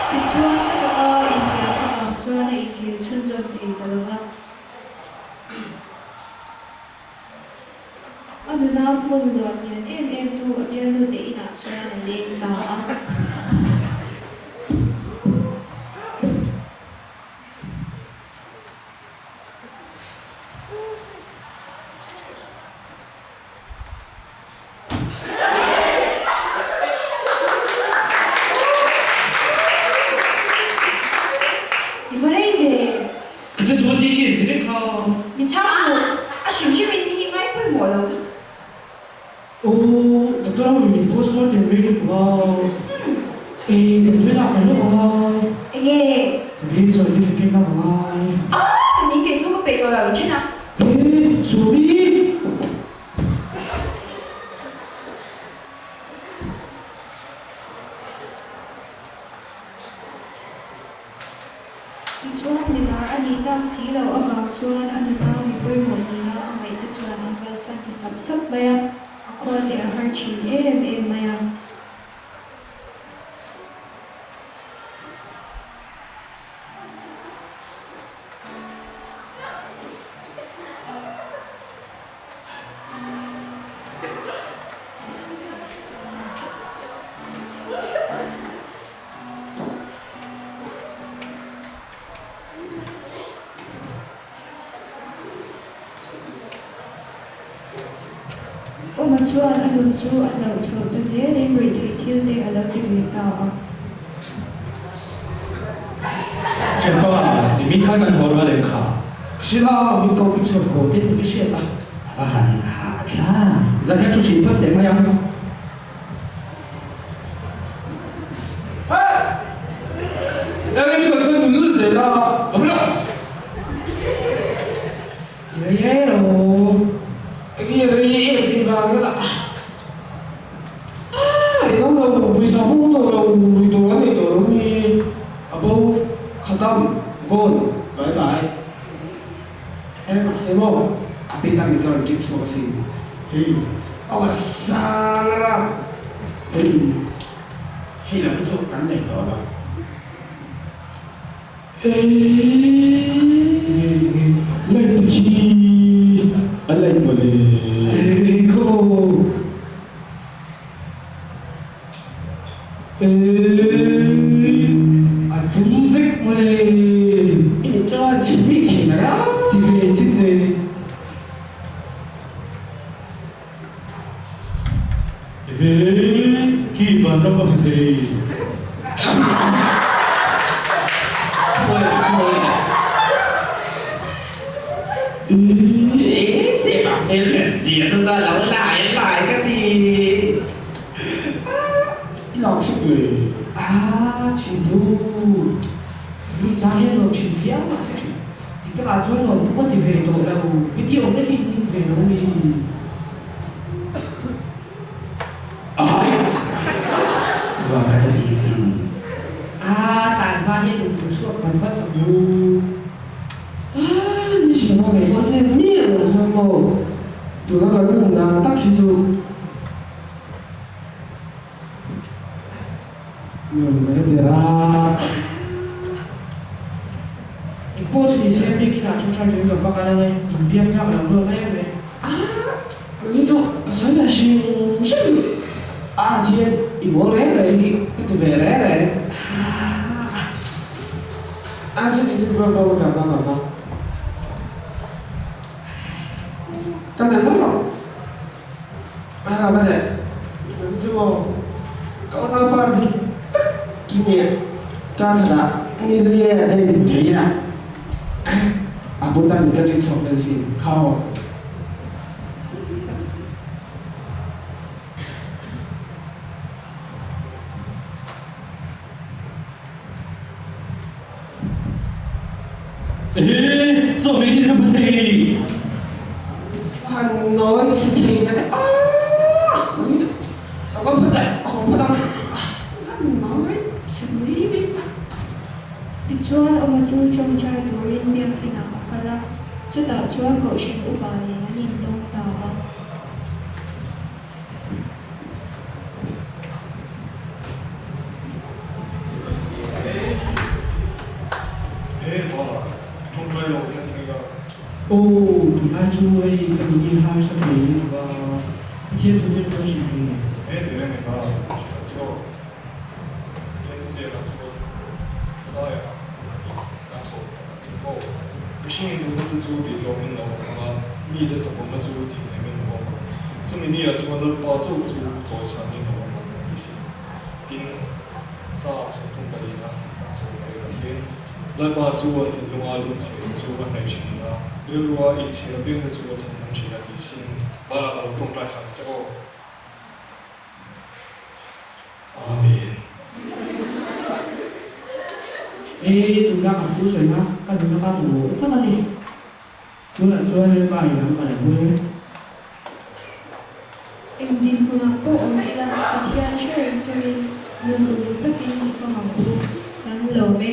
Tichuan a taka inhliam avang chuan a inkhel chhunzawm thei ta lo va. A nuna hmun luah lian em em tu a bialnute inah chuan a leng ta a. I va rei ve. Ka che chuan ni hi ve reng kha. Min chhang suh, a hrim hrim in mi hi ngai pawimawh lo. Aw, doctor ho in min postmortem rei lutuk a. E, damdawi lak kan lawk angai. Enge? Ka death certificate lak angai. Ah, ka ning kei chu ka peih tawh lo inthen a. E, Sawmi! Tichuan, milar a nih tak si loh avang chuan a nuna mi pawimawh nia a ngaihte chuan an kalsan ta sap sap mai a, a khual leh a har thin em em mai a. Awma chuan a nun chu a hlauh chhoh ta zelin ruihtheih thil te a lo ti ve ta a. Thianpa, i mi khan an haw rual em kha? Ka hrilh a, min ko ki chhuat haw te ni ka hriat a. A va han hahthlak. La hian thu hrilh phawt teh mai ang. Hei hei lam hi chu kan nei tawh lo. Light te khi a light mawle. Thei khaw. A dum vek mawle. I mit chuan chhit bik thei la ra. Ti ve chhin thei. He ki van ram a hmu thei. I lak suk le. A thin thu. Kan nuih chang hian nuam thin viau mahse tik takah chuan nuam pawh ka ti ve tawh lo. I ti awm lek hi in ve lo mi. Ai! Ruang ka la ti sin. A tlai hma hian in pu chhuak vat vat ang u. A ni hrim a ngei pawh se mi a lo chuan maw tuna kan nun dan tak hi chu Nuam ka la ti a. Engpawh chu ni se biakin ah chawngchai tuin ka va kal ang e, inbiak tlak lo luam em em. A ni chu ka sawi ve hrim hrim a thian i mawl reng reng hi ka ti ve reng reng. 去去去，不要不要干嘛干嘛。刚才那个，哎呀，刚才，你说，高那班的，今年刚才那，你这也得对呀，啊，不但你跟去错分心，靠。Ehe, saw mi khi ka hmu thei. Han nawi chhe thei na le aah mai chu a ka phu daih a ka phu dang han nawi chhe mai mai tak. Tichuan Awma chu tawngtai turin biakinah a kal a, chutah chuan Kohhran upa nen an intawng ta a. He vala tawngtai lo ka ti ngei a. Aw, tunlai chu hei ka ni hi harsa thei lutuk a, Pathian thu te pawh hrilh thei nen. He ti reng eka hrilh chu aw. He thu ziakah chuan Saia chang sawm pakhat chu aw. Mihring induhna te chu tih tlawmin a awm ang a, mite chakawmna chu tih hnemin a awm ang. Chumi niah chuan Lalpa chauh chu chawisanin a awm ang tih si. Tin, Psalm 34 a chang 18 hian Lalpa chu an thinlunga lungchhirin chu a hnaih thin a, rilrua inchhir apiangte chu a chhan thin a tih sin. Vanah ka lo tawngtai sak che aw. Amen. E, tuna ka pu sawi kha ka nuna ka mamawh tak a ni. Tunah chuan Lalpa i lam ka lo hawi e. Eng dinhmunah pawh awm ila Pathian hre reng chungin nun uluk takin i hmang ang u. Kan lawm e.